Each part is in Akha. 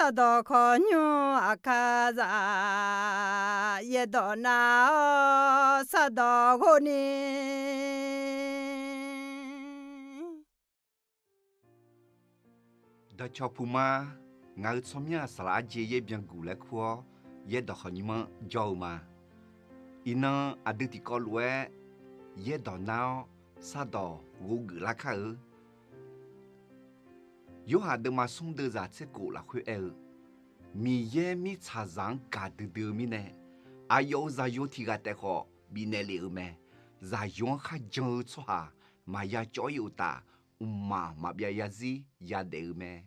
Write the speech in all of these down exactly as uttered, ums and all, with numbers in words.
Sardawq khawqnymr aqkar za, yaerdawq nar-awr sardawq ghov ni. Dawqcawq puq ma. Ngaq-euq tsawrmyanr-aq, saqlaq arjeq yaer byanguq laer kur-awr, yaerdawq khawqnymr-anr jawr-eu ma. Iqnan aqdui tiqkawv lof-aer yaerdawq nar-awr sardawq ghov geuf lar kar-eu. Yorhaq deuvma smr deuvzaq tser kof lafkhoer aer-eu, Miqyaer mirtsaqzaq-anr gaqdui dui-eu mirnae, aqyawf-euq zaqyo tiq ghaq taef khawf bifnaeq lef-euq mae. Zaqyo-anr kharjan-eu tsawrhaq maqya cawv-ir uqtaf, mqmaq maqbyav yarzir yadaef-eu mae.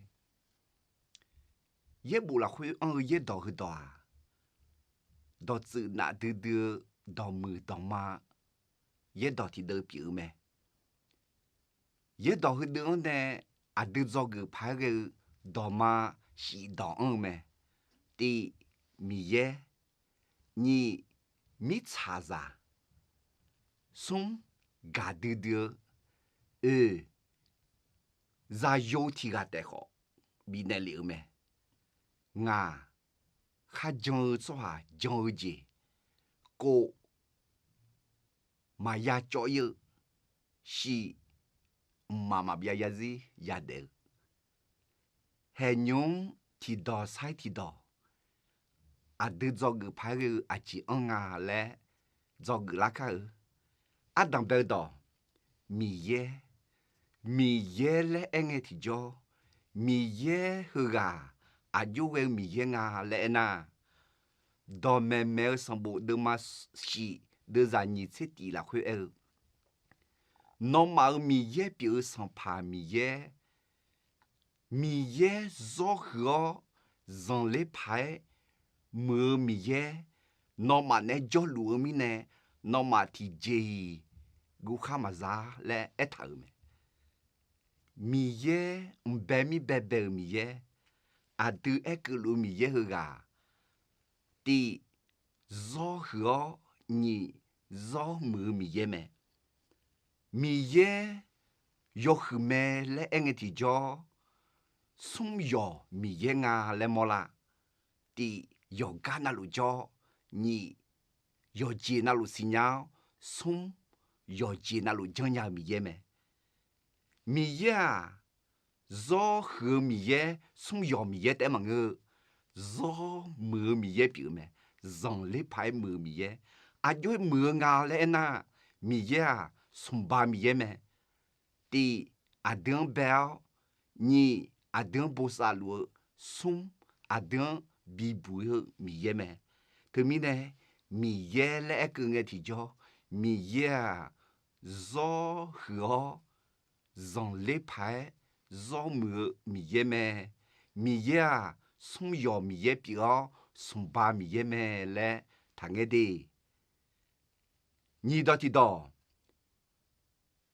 Yaerbof lafkhoer anr-eu yaerdawq heudawq-aq, dawqtsuif nafdui dui-eu dawqmuiq dawqma yaerdawq tiqdeuv pyeuf-eu mae. Yaerdawq heudeuv-anr nae aqdui dzawgeuf paq-aer ghae-eu dawqma shif dawq anr-eu mae. Tiv, Miqyaer. Nyiq, mirtsaqzaq. Smr, gaqdui dui-eu. Oeq, zaqyo tiq ghaq taef khawf bifnaeq lef-eu mae. Ngaq, kharjan-eu tsawrhaq jan-eu jeq. Kof, maqya cawv-ir-eu. Shif, mqmaq maqbyav yarzir yadaef-eu. Haeqnymr tiqdawq sar-ir tiqdawq, aqdui dzawgeuf paq-aer ghae-eu aqjeq anr nga laer dzawgeuf lar kar-eu. Ardanq bae-eu dawq, Miqyaer. Miqyaer laer aer ngae tiqjawr, Miqyaer heughaq aqjox ghae-eu Miqyaer nga laer aernar, dawqmaeq maeq-eu sanqbof deuvma shif deuvzaq nyiq tser tif lafkhoer aer-eu, Nawmaf-euq Miqyaer pyeuf-eu Sanqpaq Miqyaer, Miqyaer zawr huiq-awr zanqler paq-aer muiq-eu Miqyaer, nawmaf naeq-aer jawrluf-eu mirnae, nawmaf tiqjeq-iq guvkhar maqza laer aertaq-euq mae. Miqyaer mqbae mir baebae-euq Miqyaer, aqdui aerkeuv luf-eu Miqyaer heughaq, tiv, zawr huiq-awr nyiq, zawr muiq-eu Miqyaer mae. Miqyaer yawhuiq mae laer aer ngae tiqjawr, smr yawq Miqyaer nga laer mawrlar. Tiv, yawqgar navluf jawr. Nyiq, yawqjeq navluf siqnya-awr, smr, yawqjeq navluf janrnya-eu Miqyaer mae. Miqyaer-aq, zawr huiq-eu Miqyaer, smr yawq Miqyaer taef-aer maqngeur-eu, zawr muiq-eu Miqyaer pyeuf-eu mae. Zanqler paq-aer muiq-eu Miqyaer, aqjox-aer muiq-eu nga laer aernar, Miqyaer-aq, smqba Miqyaer mae. Tiv, aqdui-anr bae-awr, nyiq, aqdui-anr bosav luf-eu, smr, aqdui-anr bibuq-ir-eu Miqyaer mae. Teumirnae, Miqyaer laer aerkeuv ngae tiqjawr, Miqyaer-aq, zawr huiq-awr zanqler paq-aer zawr muiq-eu Miqyaer mae. Miqyaer-aq, smr yawq Miqyaer pyeuf-awr smqba Miqyaer mae laer taqngaer de. Nyiq dawq tiqdawq,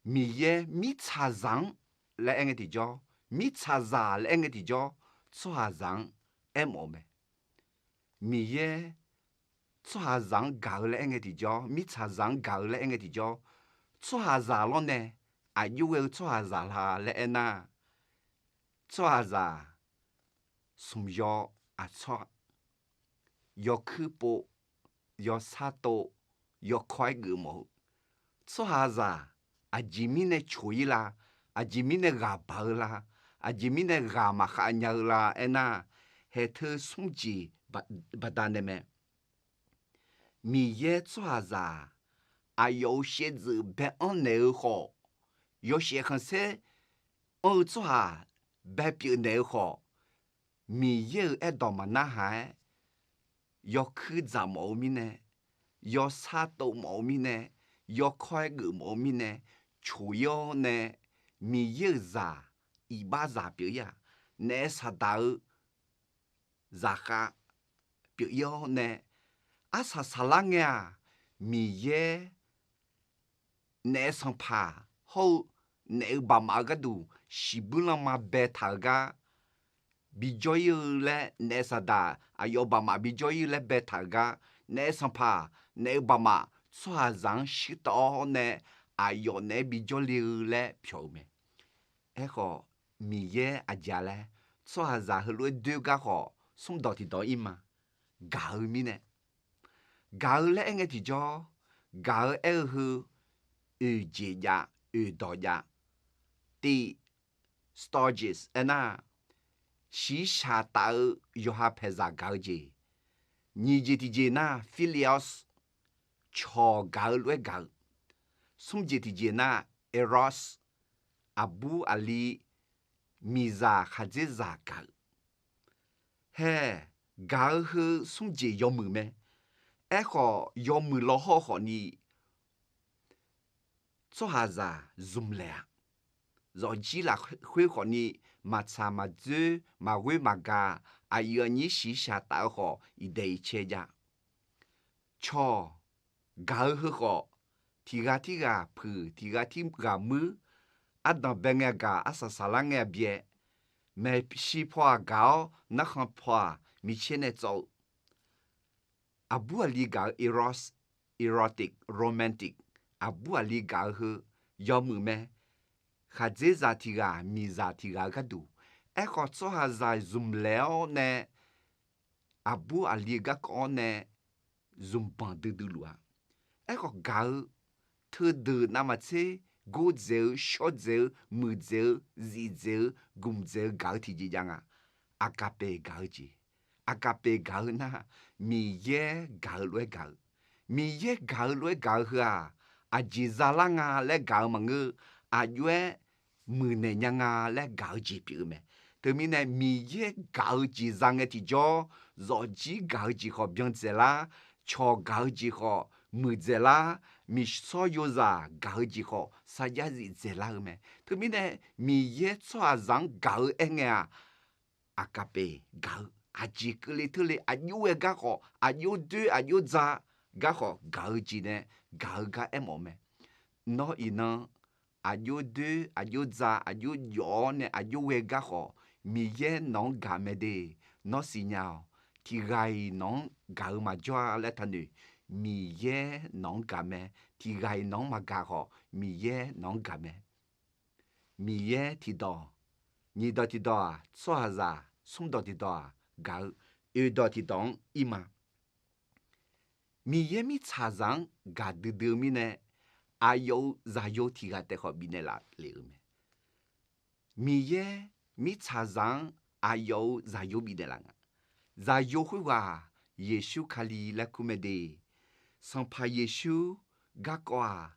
Miqyaer mirtsaqzaq-anr laer aer ngae tiqjawr, mirtsaqzaq laer aer ngae tiqjawr, tsawrhaqzaq-anr aermawf-eu mae. Miqyaer tsawrhaqzaq-anr gaq-eu laer aer ngae tiqjawr, mirtsaqzaq-anr gaq-eu laer aer ngae tiqjawr, tsawrhaqzaq lawrnae aqjox ghae-eu tsawrhaqzaq la laer aernar, tsawrhaqzaq smq yaw aqtsawr, yawkuir pov, yawsar tov, yawkawr-aer geufmawf-eu tsawrhaqzaq, aqjeq mirnae coq-ir la, aqjeq mirnae ghaq baq-eu la, aqjeq mirnae ghaq maqkhav nya-eu la aernar, haeqteu smr jeq baqda nae mae. Miqyaer tsawrhaqzaq-aq, aqyawf-euq shaevdzeuf bae-anr naeq-eu khawf, yawshaef khanqsaer anr-eu tsawrhaq baepyeuf naeq-eu khawf, Miqyaer-euq aerdawq maqnarhaq-aer, yawkuir dzaq mawf-eu mirnae, yawsar tov mawf-eu mirnae, yawkawr-aer geuf mawf-eu mirnae, coq-ir-awr nae, Miqyaer-euq zaq, iqbaxzaq pyeuf-ir-aq, naef saqdaq-eu zaqkhav pyeuf-ir-awr nae, arsaq saqlar ngae-aq, Miqyaer naef sanqpaq hawr-eu naef-eu baqmaf-eu gharduq shiqbuir lanma baetaq-eu gar bijawr-ir-eu laer, naef saqdaq aqyawf baqmaf bijawr-ir-eu laer baetaq-eu gar, naef sanqpaq, naef-eu baqmaf tsawrhaqzaq-anr shuirtawv-awr nae, aqyawf naeq-aer bijawr le-eu laer pyawq-eu mae. Aerkhawf, Miqyaer aqjeq-a laer, tsawrhaqzaq heulof-aer doer gar khawf smrdawq tiqdawq ir ma. Gaq-eu mirnae, gaq-eu laer aer ngae tiqjawr, gaq-eu aer-eu heu, oeqjeq jav, oeqdawq jav, tiv, stages aernar, shiqshaq taf-eu yawqha paeqzaq gaq-eu jeq. Nyiq jeq tiqjeq nar philios, cawq gaq-eu lof-aer gaq-eu. Smr jeq tiqjeq nar eros, aqbur aqli, miqzaq khaqdzerzaq gaq-eu. Hae, gaq-eu heu smr jeq yawmuiq mae. Aerkhawf yawmuiq law hawr khawfni tsawrhaqzaq zmq laeq-a. Zawqjir lafkhoer khawfni maqtsaq maqdzoer maqghoer maqgaq, aqyuif aqnyir shiqshaq taf-eu khawf iqdaeq iqcae jav. Cawq gaq-eu heu khawf, tiq ghaq tirghaq puiq, tiq ghaq tirghaq muir, ardanq bae ngae aqgaq, arsaq saqlar ngae aqbyae, maeqshi paw-aq gaq-awr narkhan paw-aq micaer nae tsawv-eu, aqbur aqli gaq-eu eros, erotic, romantic, aqbur aqli gaq-eu heu yawmuiq mae. Khaqdzerzaq tiq ghaq miqzaq tiq ghaq-eu gharduq. Aerkhawf tsawrhaqzaq zmq laeq-awr nae aqbur aqli-eu garkawv-awr nae zmqbanq duidui luf-a. Aerkhawf gaq-eu teudeuq navmaqtser gordzaeq-eu shawrdzaeq-eu muiqdzaeq-eu zifdzaeq-eu gmqdzaeq-eu gaq-eu tiqjeq jav nga. Aqgaqbeq gaq-eu jeq. Aqgaqbeq gaq-eu nar, Miqyaer gaq-eu lof-aer gaq-eu. Miqyaer gaq-eu lof-aer gaq-eu heu-aq, aqjeq zalar nga laer gaq-eu maqngeur. Aqjox-aer muiqnaeq nya nga laer gaq-eu jeq pyeuf-eu mae. Teumirnae Miqyaer gaq-eu jeq za ngae tiqjawr, zawqjir gaq-eu jeq khawf byan dzaeqlar, cawq gaq-eu jeq khawf muiqdzaeqlar, miqshawr yozaq gaq-eu jeq khawf sarjax zifdzaeqlar-eu mae. Teumirnae Miqyaer tsawrhaqzaq-anr gaq-eu aer ngae-aq, aqgaqbeq gaq-eu aqjeq keuvle teurle aqjox ghae gar khawf, aqjox doer aqjox dza gar khawf gaq-eu jeq nae gaq-eu gar aermawf-eu mae. Nawr iqnan aqjox doer aqjox dza aqjox jawf-awr nae aqjox ghae gar khawf, Miqyaer nawq-anr gaq mae de. Nawr siqnya-awq. Tiq ghaq-iq nawq-anr gaq-eu maqjawr-a laer taqnoeq. Miqyaer nawq-anr gaq mae. Tiq ghaq-iq nawq-anr maqgaq khawf, Miqyaer nawq-anr gaq mae. Miqyaer tiqdawq, nyiq dawq tiqdawq-aq, tsawrhaqzaq, smr dawq tiqdawq-aq gaq-eu, oeq dawq tiqdawq-anr ir ma. Miqyaer mirtsaqzaq-anr gaqdui dui-eu mirnae, aqyawf-euq zaqyo tiq ghaq taef khawf bifnaeq laf le-eu mae. Miqyaer mirtsaqzaq-anr aqyawf-euq zaqyo bifnaeq laf nga. Zaqyo khoerghaq-aq, Yeqsur Kali laer kur mae de. Sanqpaq Yeqsur garkawv-aq,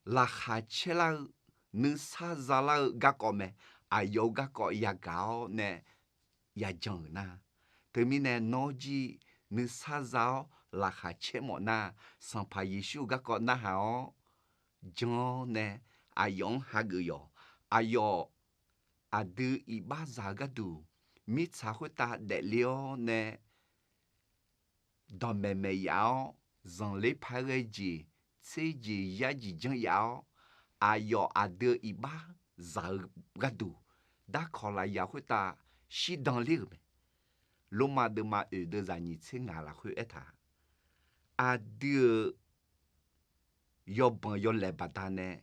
laqkhaq caerlar-eu, nuisar zalar-eu garkawv mae. Aqyawf-euq garkawv yagaq-awr nae yajan-euq nar, teumirnae nawr jir nuisar za-awr laqkhaq caer mawf nar, Sanqpaq Yeqsur-euq garkawv narhaq-awr jan-awr nae aqyawf-anr hageuf yawq. Aqyawf aqdui iqbax zaq-eu gharduq mirtsaq khoertav daefle-awr nae dawqmaeq maeq yaf-awr, zanqler paq-aer ghae jeq, tser jeq yar jeq janr yaf-awr, aqyawf aqdui-eu iqbax zaq-eu gharduq, darkawq lafyaq khoertav shirdan ler-euq mae. Lormav deuvma oeq deuv zaq nyiq tser ngaq lafkhoer aertaq, aqdui-euq yawbanq yawlaeq baqdanae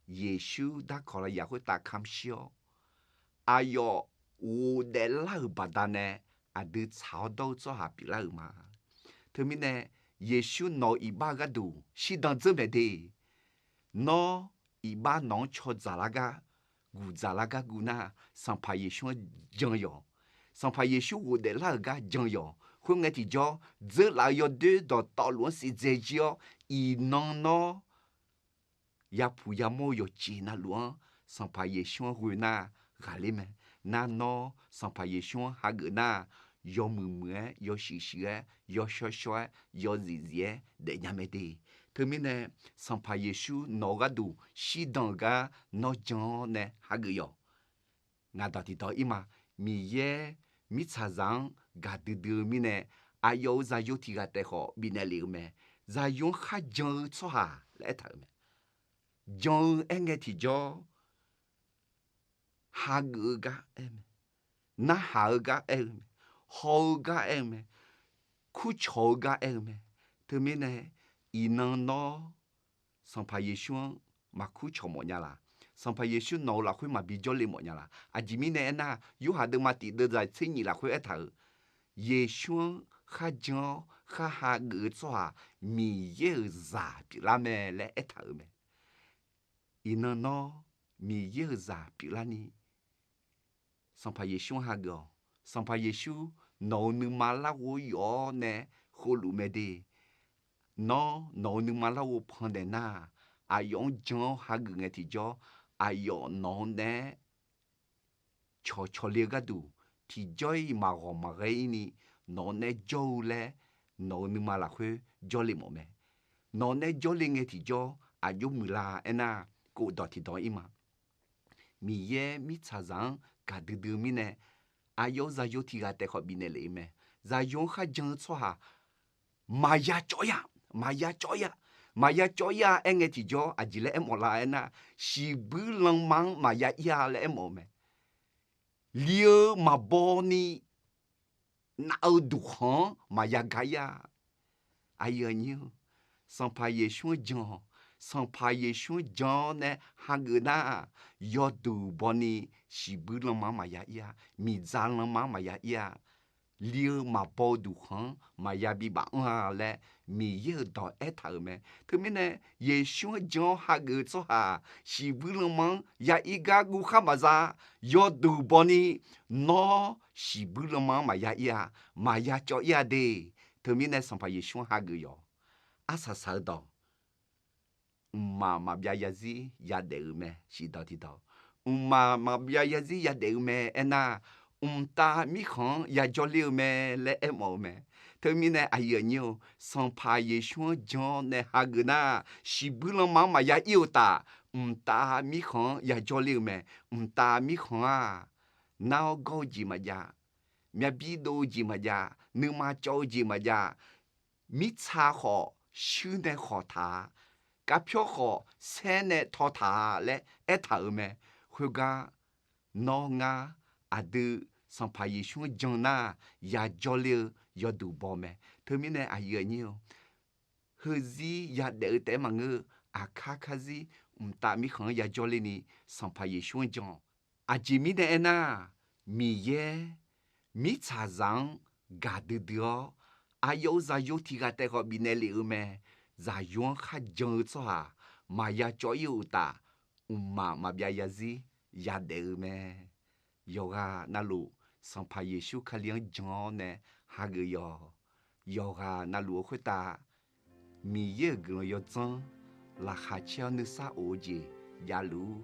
Yeqsur darkawq lafyaq khoertav kamq shir-awr, aqyawf ghofdaef lar-euq baqdanae aqdui tsaq-awr dawr-eu tsawrhaq pyeuflar-euq ma. Teumirnae Yeqsur nawq-euq iqbax-eu gharduq shirdan dzeur maeq de. Nawr iqbax nawq-anr caw dzaqlar gar, guq dzaqlar gar guv nar, Sanqpaq Yeqsur-anr jan yawq. Sanqpaq Yeqsur ghofdaef lar-euq gar jan yawq. Khoerngae tiqjawr, dzeurlaf-eu yawdoer dawqtawvluf-anr siqdzae jir-awr, iqnan nawr yapuq yamawr-eu yawqjeq navluf-anr Sanqpaq Yeqsur-anr ghoe nar ghaqler mae. Nar nawr Sanqpaq Yeqsur-anr hageuf nar, yawmuiq muiq-aer, yawshuif shuif-aer, yawshawr shawr-aer, yawzif zif-aer daefnya mae de. Teumirnae Sanqpaq Yeqsur nawq-eu gharduq shirdan-euq gar nawr jan-awr nae hageuf yawq. Ngaq dawq tiqdawq ir ma. Miqyaer mirtsaqzaq-anr gaqdui dui-eu mirnae, aqyawf-euq zaqyo tiq ghaq taef khawf bifnaeq lef-eu mae. Zaqyo-anr kharjan-eu tsawrhaq laer aertaq-euq mae. Jan-eu aerngae tiqjawr, hageuf-eu gar aer mae, narhaq-eu gar aer-eu mae, haw-eu gar aer-eu mae, kurcawq-eu gar aer-eu mae. Teumirnae iqnan nawr Sanqpaq Yeqsur-anr maqkur cawq mawf nya laq. Sanqpaq Yeqsur nawq-euq lafkhoer maqbi jawrle mawf nya la? Aqjeq mirnae aernar, Yorhaq deuvma tiq deuv zaq tser nyif lafkhoer aertaq-euq, Yeqsur-anr kharjan-awr kharha geuf-eu tsawrhaq Miqyaer-euq zaq pyeuflar mae laer aertaq-euq mae. Iqnan nawr Miqyaer-euq zaq pyeuflarni Sanqpaq Yeqsur-anr hageuf-awq. Sanqpaq Yeqsur nawq-euq nuima larghov yawf-awr nae khovluf mae de. Nawr nawq-euq nuima larghov pandaeq nar-aq, aqyawf-anr jan-awr hageuf ngae tiqjawr, aqyawf nawq-anr naeq-aer cawqcawq le-eu gharduq, tiqjawr-iq maqghawq maqghae-ir ni nawq-anr naeq-aer jawr-eu laer nawq-euq nuima lafkhoer jawrle mawf mae. Nawq-anr naeq-aer jawrle ngae tiqjawr aqjox muiqlar aernar, kov dawq tiqdawq-ir ma. Miqyaer mirtsaqzaq-anr gaqdui dui-eu mirnae, aqyawf-euq zaqyo tiq ghaq taef khawf bifnaeq lef-eu mae. Zaqyo-anr kharjan-eu tsawrhaq maqya cawv-ir-a, maqya cawv-ir-a, maqya cawv-ir-a aer ngae tiqjawr aqjeq laer aermawf lar aernar, shiqbuir lanma-anr maqya ir-a laer aermawf-eu mae. Li-eu maqbaw ni nav-eu duqkhanq-anr maqya gar-ir-a. Aqyuif aqnyir-eu, Sanqpaq Yeqsur-anr jan-awq. Sanqpaq Yeqsur-anr jan-awr nae hageuf nar-aq, yawduq baw ni shiqbuir lanma-anr maqya ir-a, miqdzaq lanma-anr maqya ir-a, li-eu maqbaw-eu duqkhanq-anr maqya bibaf anr-a laer Miqyaer-euq dawq aertaq-euq mae. Teumirnae Yeqsur-anr jan-awr hageuf-eu tsawrhaq shiqbuir lanma-anr ya ir gar guv khar maqza. Yawduq baw ni nawr shiqbuir lanma-anr maqya ir-a, maqya cawv ir-a de. Teumirnae Sanqpaq Yeqsur-anr hageuf yawq. Arsaq saq-eu dawq, mqmaq maqbyav yarzir yadaef-eu mae. Shiqdawq tiqdawq, mqmaq maqbyav yarzir yadaef-eu mae aernar, mqtav mirkhanq-anr yajawr ler-eu mae laer aermawf-eu mae. Teumirnae aqyuif aqnyir-eu, Sanqpaq Yeqsur-anr jan-awr nae hageuf nar, shiqbuir lanma-anr maqya ir-eu uqtaf, mqtav mirkhanq-anr yajawr ler-eu mae. Mqtav mirkhanq-aq, nar-awr gawr-eu jeq maqjav, myavbir dov-eu jeq maqjav, nuima cawv-eu jeq maqjav, mirtsa khawf shuir nae khawq taq-a, kavpyawr khawf saer nae taw taq-a laer aertaq-euq mae. Khoergar nawr ngar aqdui Sanqpaq Yeqsur-anr jan nar, yajawr ler-eu yawduq baw mae. Teumirnae aqyuif aqnyir-eu, heuzir yadaef-eu taef-aer maqngeur-eu, aqkar karzir mqtav mirkhanq-anr yajawr ler ni Sanqpaq Yeqsur-anr jan-awq. Aqjeq mirnae aernar, Miqyaer mirtsaqzaq-anr gaqdui dui-awr, aqyawf-euq zaqyo tiq ghaq taef khawf bifnaeq lef-eu mae. Zaqyo-anr kharjan-eu tsawrhaq maqya cawv ir-eu uqtaf, mqmaq maqbyav yarzir yadaef-eu mae. Yawqghaq navluf Sanqpaq Yeqsur Kali-anr jan-awr nae hageuf yawq. Yawqghaq navluf-eu khoertav Miqyaer-euq guiqlanq yawdzanr laqkhaq caer-awr nuisar of-eu jeq javluf